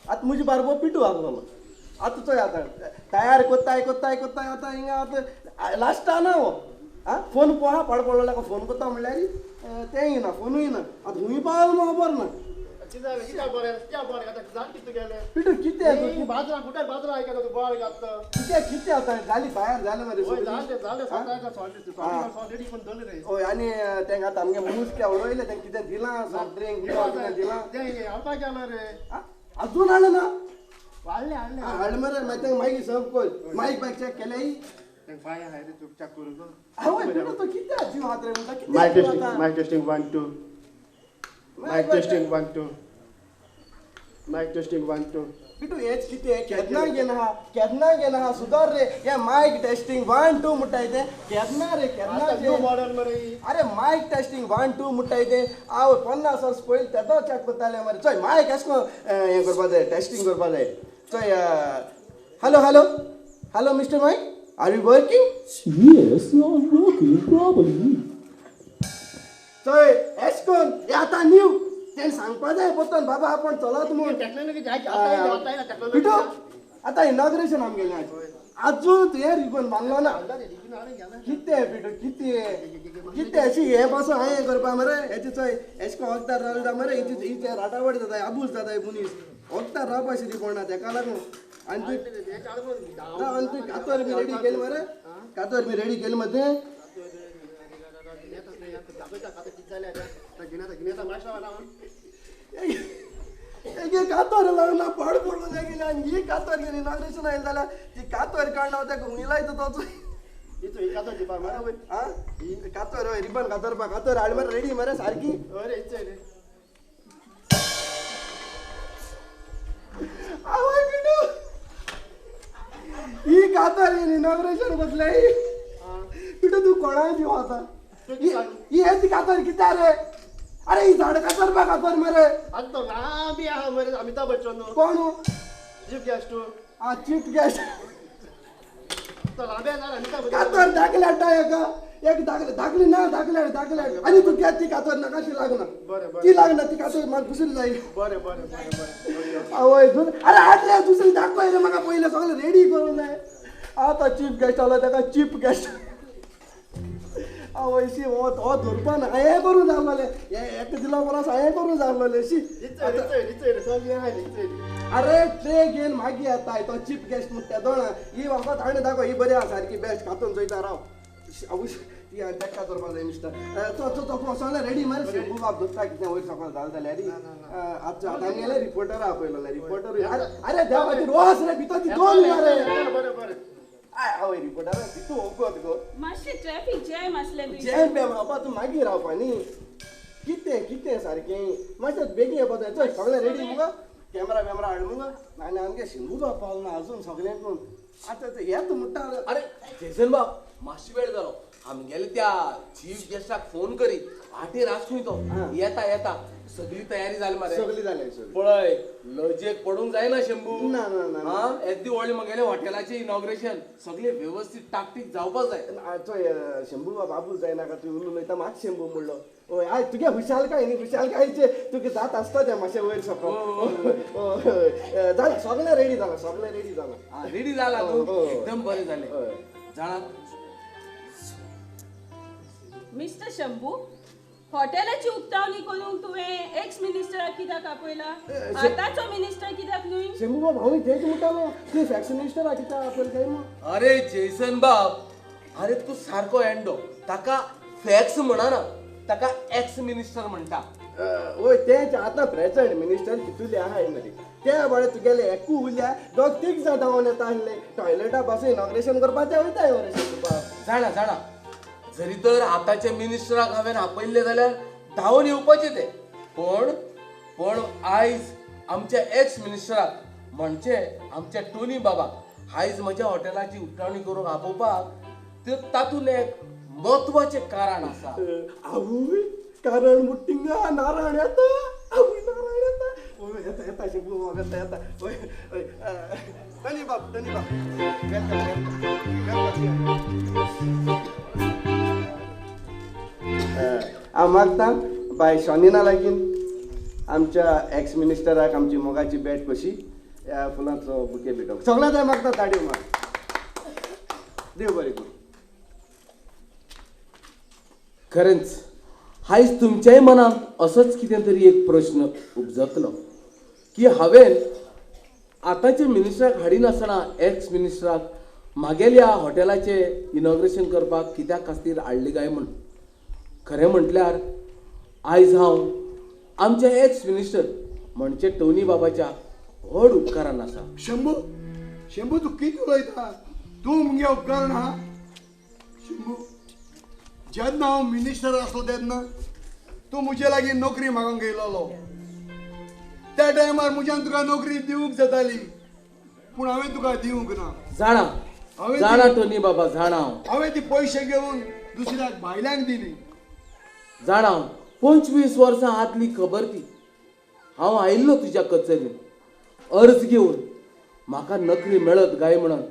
आतां म्हजे बारबो पिटू आसलो. आतां चोय आतां तयार कोत्ताय कोत्ताय कोत्ताय आतां हिंगा आतां लास्टा ना हो. आं फोन पोहा पाड पडलो फोन कोत्ता म्हणल्यार तेंय ना फोनूय ना. आतां खूंय पावलो म्हूण खबर ना. पिटू कितें कितें कितें आतां जाली तयार जालें मरे. हय आनी तेंका आतां आमगे मुस्क्या उडयलें तेंका कितें दिलां सॉफ्ट ड्रिंक कितें दिलां अजून हाडलें ना. हाडलें मरे मागीर तेंका मागीर सर्व कर मायक बायक चॅक केलें. आवय पिटू तो कितें जीव हात रे म्हणटा कितें. Mic testing 1 2. Mic testing 1 2. मायक टेस्टिंग 1 2 बिटू हेच कितें केन्ना घेना केन्ना घेना सुदार रे हे मायक टेस्टिंग 1 2 म्हणटाय ते केन्ना रे केन्ना न्यू मॉडल मरे. अरे मायक टेस्टिंग 1 2 म्हणटाय ते हांव 50 वर्स पयलीं तेदो चॅक करताले मरे. चोय मायक एश कोन हें करपा जाय टेस्टिंग करपा जाय. चोय hello hello hello mister Mike, are you working? Yes, I am working properly. चोय एश कोन हे आतां न्यू तें सांगपा जाय परतून बाबा आपूण चलत म्हूण. बिटू आतां इनॉग्रेशन आमगेलें आज आजून तुवें रिबन बांदलो ना. कितें बिटू कितें कितें अशी हें पासून हांवें हें करपा मरे. हेचे चोय एश कोन वखदार रावता मरे हिचे राटावट जाताय आबूज जाताय मनीस वखदार रावपा शिरी पडना तेका लागून. आनी तूं आनी तूं कातोर बी रेडी केली मरे कातोर बी रेडी केली मरे. कातोर लागना पाड पडून गेली आनी ही कातोर गेली इनॉग्रेशन आयलें जाल्यार ती कातोर काडना तेका हुंगी लायता तो. कातोर हय रिबन कातोरपा कातोर हाड मरे रेडी मरे सारकी. आवय बिटू ही कातोर इनॉग्रेशन कसलें बिटू तूं कोणाक दिवं आतां ही हेची कातर कित्याक रे? अरे ही झाड कातरपा कातर मरे. आतां तो लांबी आहा मरे अमिताभ बच्चन. कोण? Chief guest. आ चीफ गेस्ट तो लांबी आहा अमिताभ बच्चन. कातर दाखले हाडटा एका एक दाखले दाखली ना दाखले दाखले आनी तूं ती कातर नाका शी लागना. बरें बरें ती लागना ती कातर म्हाका दुसरी जाय. बरें बरें बरें बरें. आवय अरे हाडले दुसरी दाखय रे म्हाका पयलें सगळें रेडी करूंक जाय. आतां चीफ गेस्ट आलो ताका चीफ गेस्ट आवय शी हो तो धरपान हांवें करूं जाल्लोलें हें एक दिला परस हांवें करूं जाल्लोलें शी. अरे ट्रे घेवन मागीर येता तो चीफ गेस्ट म्हणटा तेदोणा ही म्हाका ताणें दाखय ही बरी आहा सारकी बेस्ट खातून चोयता राव. आवय ती हांवें ताका करपा जाय मिस्टर. तो तो सगळें रेडी मरे. शंभू बाब धरता कितें वयर सकयल जालें जाल्यार आतां आमगेले रिपोर्टर आपयलोले रिपोर्टर. अरे देवा खातीर वच रे भितर ती दोन मरे. बरें बरें आवय रिपोर्टर भितू वगत गो मातशें ट्रॅफिक जॅम आसलें तुजें. जॅम बॅम रावपा तूं मागीर रावपा न्ही. कितें कितें सारकें मातशें बेगीन येवपा जाय. चोय सगळें रेडी मुगो कॅमेरा बॅमरा हाड मुगो आनी आमगे शंभू बाब पावलो ना अजून सगळें करून आतां येत म्हणटा. अरे जेसन बाब मातशी वेळ जालो आमगेले त्या चीफ गेस्टाक फोन करी वाटेर आस खंय तो येता येता सगळी तयारी जाली मरे. सगळी जाली पळय लजेक पडूंक जायना शंभू. ना ना ना हा येदी व्हडलें मगेलें हॉटेलाचें इनॉग्रेशन सगळें व्यवस्थीत टाकटीक जावपाक जाय. चोय शंभू बाब आबूज जायना का तूं उलयता म्हाका शंभू म्हणलो. हय आयज तुगे खुशालकाय न्ही खुशालकायचे तुका जात आसता तें मातशें वयर सकयल. जालें सगळें रेडी जालां सगळें रेडी जालां. रेडी जालां तूं एकदम बरें जालें. जाणा मिस्टर शंभू हॉटेलाची उक्तावणी करूंक तुवें एक्स मिनिस्टराक कित्याक आपयला आतांचो मिनिस्टर कित्याक न्हय? शंभू बाब हांव तेच म्हणटालो तूं एक्स मिनिस्टराक कित्याक आपयला काय म्हूण. अरे जेसन बाब अरे तूं सारको एंडो ताका फॅक्स म्हणना ताका एक्स मिनिस्टर म्हणटा. वय तेंच आतां प्रेजंट मिनिस्टर कितुले आहाय मरे ते बरें तुगेले एकू उरल्या दोग तीग जाण धांवन येता आसले टॉयलेटा पासून इनॉग्रेशन करपा ते वयताय मरे शंभू बाब. जाणा जाणा जरी तर आतांच्या मिनिस्टराक हांवें आपयल्लें जाल्यार धांवन येवपाचें तें पण पण आयज आमच्या एक्स मिनिस्टराक म्हणजे आमच्या टोनी बाबाक आयज म्हज्या हॉटेलाची उक्तावणी करूंक आपोवपाक ते तातूंत एक म्हत्वाचें कारण आसा. आवय कारण मुट्टिंगा नारायण येता आवय नारायण येता येता येता शंभू बाब येता येता. वय वय टोनी बाब टोनी बाब welcome welcome. हांव मागता बाय शॉनिना लागीं आमच्या एक्स मिनिस्टराक आमची मोगाची भेट कशी ह्या फुलांचो बुके भेटोवंक सगळ्यां जाय मागता ताडयो मार. देव बरें करूं. खरेंच आयज तुमच्याय मनांत असोच कितें तरी एक प्रश्न उपजतलो की हांवें आतांच्या मिनिस्टराक हाडिनासतना एक्स मिनिस्टराक म्हागेल्या हॉटेलाचें इनॉग्रेशन करपाक कित्याक खातीर हाडली काय म्हूण. खरें म्हटल्यार आयज हांव आमच्या एक्स मिनिस्टर म्हणजे टोनी बाबाच्या व्हड उपकारान आसा. शंभू शंभू तूं कितें उलयता? तूं मुगे उपकार ना शंभू. जेन्ना हांव मिनिस्टर आसलो तेन्ना तूं म्हजे लागीं नोकरी मागूंक येयलोलो. त्या टायमार म्हज्यान तुका नोकरी दिवंक जाताली, पूण हांवें तुका दिवंक ना. जाणा जाणा टोनी बाबा, जाणा. हांवें ती पयशे घेवन दुसऱ्याक भायल्यांक दिली. जाणा, 25 वर्सां आदली खबर ती. हांव आयिल्लो तुज्या कचेरीन अर्ज घेवन, म्हाका नोकरी मेळत काय म्हणून.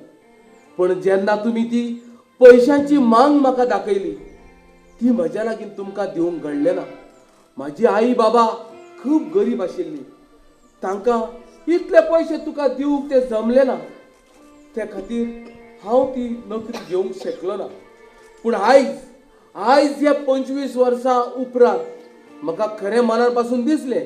पूण जेन्ना तुमी ती पयशांची मांग म्हाका दाखयली ती म्हज्या लागीं तुमकां दिवंक घडलें ना. म्हाजी आई बाबा खूब गरीब आशिल्ली, तांकां इतले पयशे तुका दिवंक ते जमले ना. ते खातीर हांव ती नोकरी घेवंक शकलो ना. पूण आयज आयज ह्या 25 वर्सां उपरांत म्हाका खरें मनार पासून दिसलें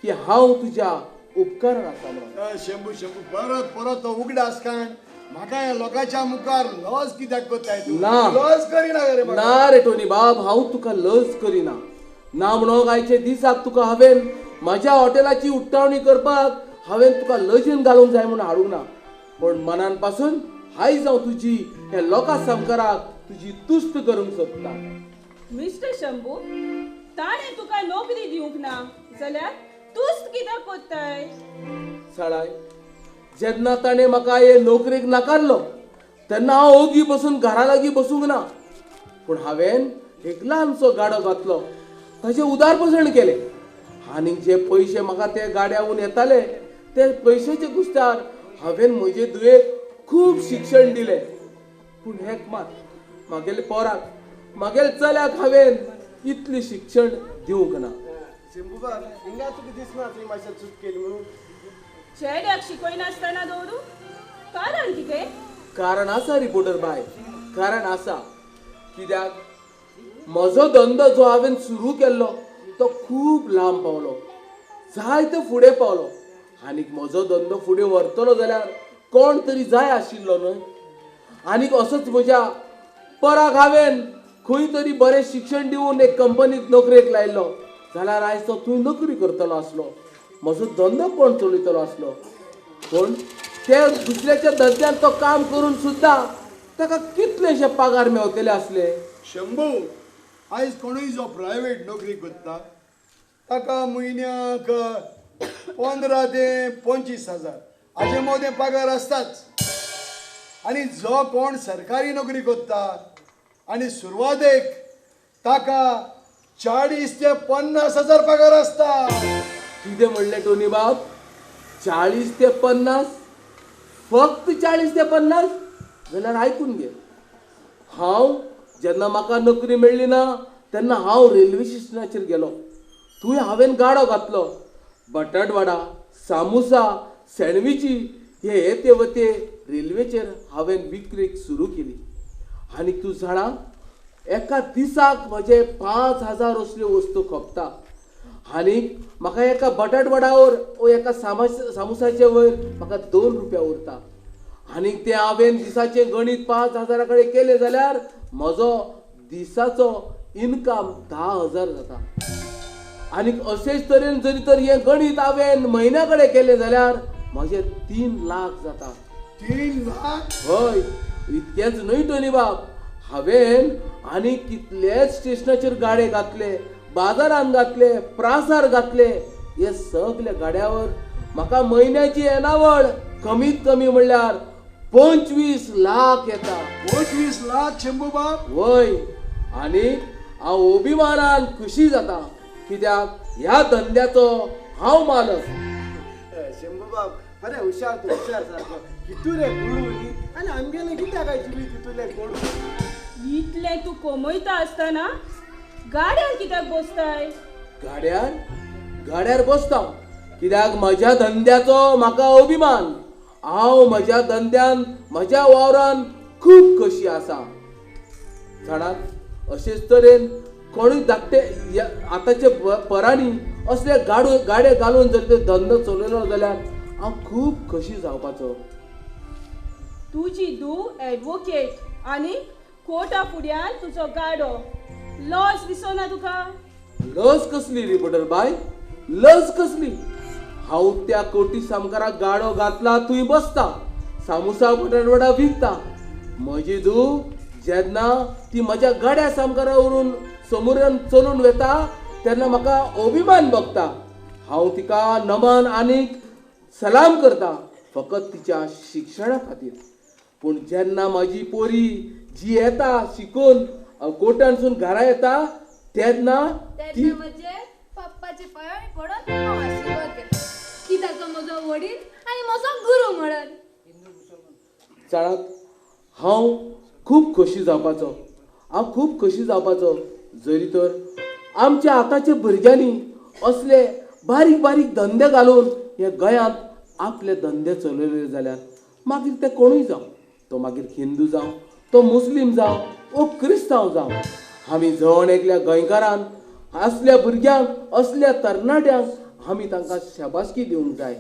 की हांव तुज्या उपकारान आसा म्हणून. शंभू शंभू, परत परत तो उगडास काड. म्हाका ह्या लोकांच्या मुखार लज कित्याक करताय तूं? ना, लज करिना रे. ना रे टोनी बाब, हांव तुका लज करिना. ना म्हणून आयचे दिसाक तुका हांवें म्हाज्या हॉटेलाची उट्टावणी करपाक हांवें तुका लजेन घालूंक जाय म्हणून हाडूंक ना. पूण मनान पासून आयज हांव तुजी ह्या लोकां सामकाराक तुजी तुस्त करूंक सोदता. मिस्टर शंभू, ताणें तुका नोकरी दिवंक ना जाल्यार तुस्त कित्याक करताय? साळाय, जेन्ना ताणें म्हाका हे नोकरेक नाकारलो तेन्ना हांव ओगी बसून घरा लागीं बसूंक ना. पूण हांवें एक ल्हानसो गाडो घातलो, ताचें उदारपसण केलें आनी जे पयशे म्हाका ते गाड्याहून येताले ते पयशेचे गुस्तार हांवें म्हजे धुवेक खूब शिक्षण दिलें. पूण हेक मात म्हागेले पोराक, म्हागेले चल्याक हांवें इतलें शिक्षण दिवंक ना. शंभूबाब, हिंगा तुका दिसना तुवें मातशें चूक केली म्हणून? चेड्याक शिकयनासतना दवरूं कारण कितें? कारण आसा रिपोर्टर बाय, कारण आसा. कित्याक म्हजो धंदो जो हांवें सुरू केल्लो तो खूब लांब पावलो, जायते फुडें पावलो. आनीक म्हजो धंदो फुडें व्हरतलो जाल्यार कोण तरी जाय आशिल्लो न्हय. आनीक असोच म्हज्या पराक हांवें खंय तरी बरें शिक्षण दिवन एक कंपनीत नोकरेक लायल्लो जाल्यार आयज तो थंय नोकरी करतलो आसलो, म्हजो धंदो कोण चलयतलो आसलो. पूण ते दुसऱ्याच्या धंद्यान तो काम करून सुद्दां ताका कितलेशे पगार मेवतले आसले. शंभू, आयज कोणूय जो प्रायवेट नोकरी करता ताका म्हयन्याक 15 ते 25 हजार हाजे मदें पगार आसताच. आनी जो कोण सरकारी नोकरी करता आनी सुरवातेक ताका 40 ते 50 हजार पगार आसता. कितें म्हणलें टोनी बाब? 40 ते 50? फक्त 40 ते 50? जाल्यार आयकून घे. हांव जेन्ना म्हाका नोकरी मेळ्ळी ना तेन्ना हांव रेल्वे स्टेशनाचेर गेलो. थंय हांवें गाडो घातलो, बटाटवाडा, सामोसा, सँडविची हे येते वते रेल्वेचेर हांवें विक्रेक सुरू केली. आनी तूं जाणा, एका दिसाक म्हजे 5000 असल्यो वस्तू खपता. आनी म्हाका एका बटाटवडावर ओ एका सामोसाचे वयर म्हाका 2 रुपया उरता. आनी ते हांवें दिसाचें गणीत 5000 कडेन केलें जाल्यार म्हजो दिसाचो इनकम 10,000 जाता. आनी अशेच तरेन जरी तर हें गणीत हांवें म्हयन्या कडेन केलें जाल्यार म्हजें 3 लाख जाता. 3 लाख? हय, इतकेंच न्हय टोनी बाब, हांवें आनी कितलेच स्टेशनाचेर गाडे घातले, बाजारान घातले, प्रासार घातले. हे सगळे गाड्यावर म्हाका म्हयन्याची येणावळ कमीत कमी म्हणल्यार 25 लाख येता. 25 लाख शंभू बाब? वय. आनी हांव अभिमानान खुशी जाता कित्याक ह्या धंद्याचो हांव मालक. शंभू बाब बरें हुशार तूं, हुशार सारको. कितूरे गोडू न्ही आनी आमगेलें कित्याक काय जिवीत तितूलें गोडू. इतलें तूं कमयता आसतना गाड्यार कित्याक बसताय? गाड्यार? गाड्यार बसता कित्याक म्हज्या धंद्याचो म्हाका अभिमान. हांव म्हज्या धंद्यान, म्हज्या वावरान खूब खोशी आसा. जाणात, अशेच तरेन कोणूय धाकटे आतांचे परांनी असले गाडे घालून जर ते धंदो चलयलो जाल्यार हांव खूब खोशी जावपाचो. तुजी धूव एडवोकेट आनी कोर्टा फुड्यान तुजो गाडो, लज दिसना तुका? लज कसली रिपोर्टर बाय, लज कसली? हांव त्या कोटी सामकाराक गाडो घातला, थंय बसता, सामोसा बटाटवडा विकता. म्हजी धूव जेन्ना ती म्हज्या गाड्या सामकारा व्हरून समोरान चलून वता तेन्ना म्हाका अभिमान भोगता. हांव तिका नमन आनीक सलाम करता फकत तिच्या शिक्षणा खातीर. पूण जेन्ना म्हाजी पोरी जी येता शिकून कोर्टानसून घरा येता तेन्ना ती म्हजे पप्पाचे पांय पडून हांव आशिर्वाद घेता की ताचो म्हजो वडील आनी म्हजो गुरू म्हणून. जाणात हांव खूब खोशी जावपाचो, हांव खूब खोशी जावपाचो जरी तर आमच्या आतांच्या भुरग्यांनी असले बारीक बारीक धंदे घालून हे गोंयांत आपले धंदे चलयले जाल्यार मागीर ते कोणूय जावं, तो मागीर हिंदू जावं, तो मुस्लीम जावं वो क्रिस्तांव जावं, आमी जण एकल्या गोंयकारान असल्या भुरग्यांक असल्या तरणाट्यांक आमी तांकां शाबासकी दिवंक जाय.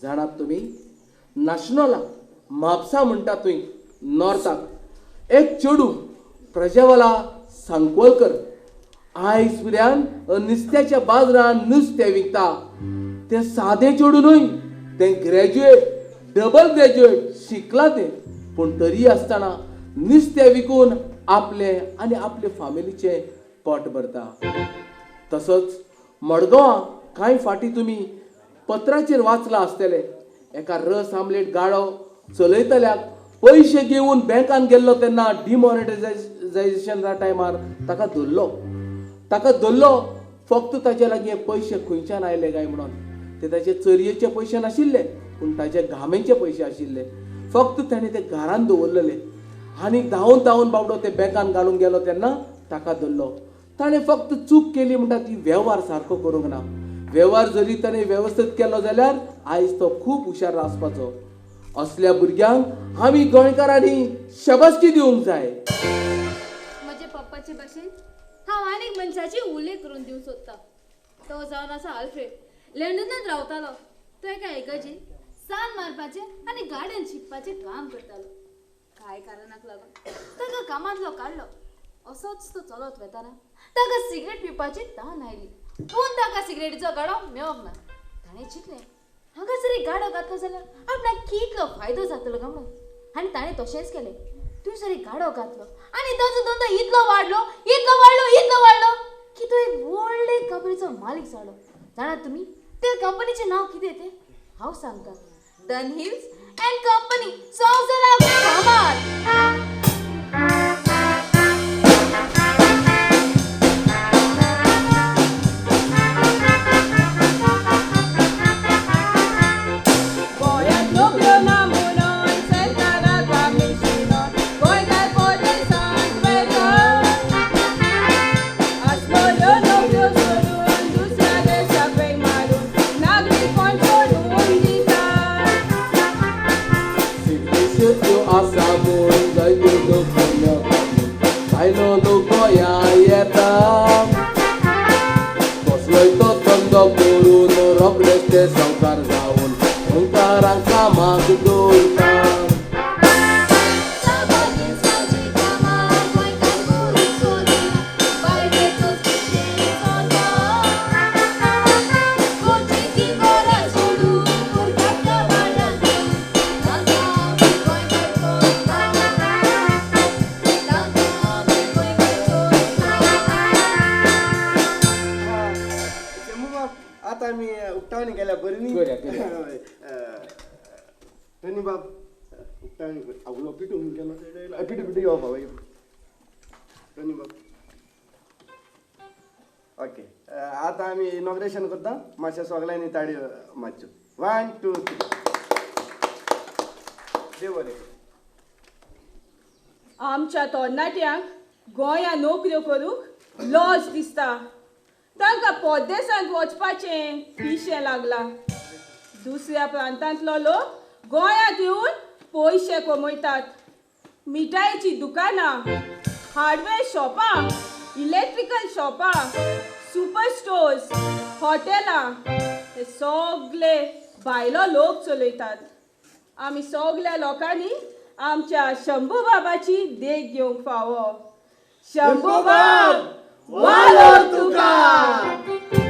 जाणात तुमी नाशनोला म्हापसा म्हणटा थंय नॉर्थाक एक चेडूं प्रजावाला सांकवलकर आयज पर्यंत नुस्त्याच्या बाजारान नुस्तें विकता. तें सादें चेडूं न्हय, तें ग्रॅज्युएट डबल ग्रॅज्युएट शिकलां तें, पूण तरी आसतना नुस्तें विकून आपलें आनी आपले फामिलीचें पोट भरता. तसोच मडगांवां कांय फाटीं तुमी पत्राचेर वाचलां आसतलें, एका रस आमलेट गाडो चलयतल्याक पयशे घेवन बँकान गेल्लो तेन्ना डिमॉनिटायजेशना टायमार ताका धरलो. ताका धरलो फक्त ताचे लागीं पयशे खंयच्यान आयले काय म्हणून. ते ताचे चरयेचे पयशे नाशिल्ले पूण ताचे घामेचे पयशे आशिल्ले. फक्त ताणें ते घरान दवरलेले आनी धांवन धांवन बाबडो ते बँकान घालूंक गेलो तेन्ना ताका धरलो. ताणें फक्त चूक केली म्हणटा ती वेव्हार सारको करूंक ना. वेव्हार जरी ताणें वेवस्थीत केलो जाल्यार आयज तो खूब हुशार आसपाचो. असल्या भुरग्यांक आमी गोंयकारांनी शाबासकी दिवंक जाय. म्हजे पप्पाचे भाशेन हांव आनीक मनशाची उल्लेख करून दिवंक सोदता. तो जावन आसा आल्फ्रेड, लंडनांत रावतालो. तो एका एकाची सान मारपाचें आनी गार्डन शिंपपाचें काम करतालो. कांय कारणाक लागून ताका कामांतलो काडलो. असोच तो चलत वेताना ताका सिगरेट पिवपाची तान आयली, पूण ताका सिगरेटीचो गाडो मेळोंक ना. ताणें चिंतलें हांगा जरी गाडो घातलो जाल्यार आपणाक कितलो फायदो जातलो काय म्हणून. आनी ताणें तशेंच केलें. थंयसर एक गाडो घातलो आनी ताचो धंदो इतलो वाडलो, इतलो वाडलो, इतलो वाडलो की तो एक व्हडले कंपनीचो मालीक जालो. जाणात तुमी त्या कंपनीचें नांव कितें तें? हांव सांगता, डन हिल्स अँड कंपनी, संवसाराक फामाद. ओके, आतां आमी इनॉग्रेशन करता. मातशें सगळ्यांनी ताळयो मारच्यो. 1 2 3. देव बरें. आमच्या तरणाट्यांक गोंया नोकऱ्यो करूंक लज दिसता. तांकां परदेसांत वचपाचें पिशें लागलां. दुसऱ्या प्रांतांतलो लोक गोंयांत येवन पयशे कमयतात. मिठायेचीं दुकानां, हार्डवेअर शॉपां, इलेक्ट्रिकल शॉपां, सुपर स्टोर्स, हॉटेलां हे सगळे भायलो लोक चलयतात. आमी सगळ्या लोकांनी आमच्या शंभू बाबाची देख घेवंक फावो. शंभू बाब वालोर तुका.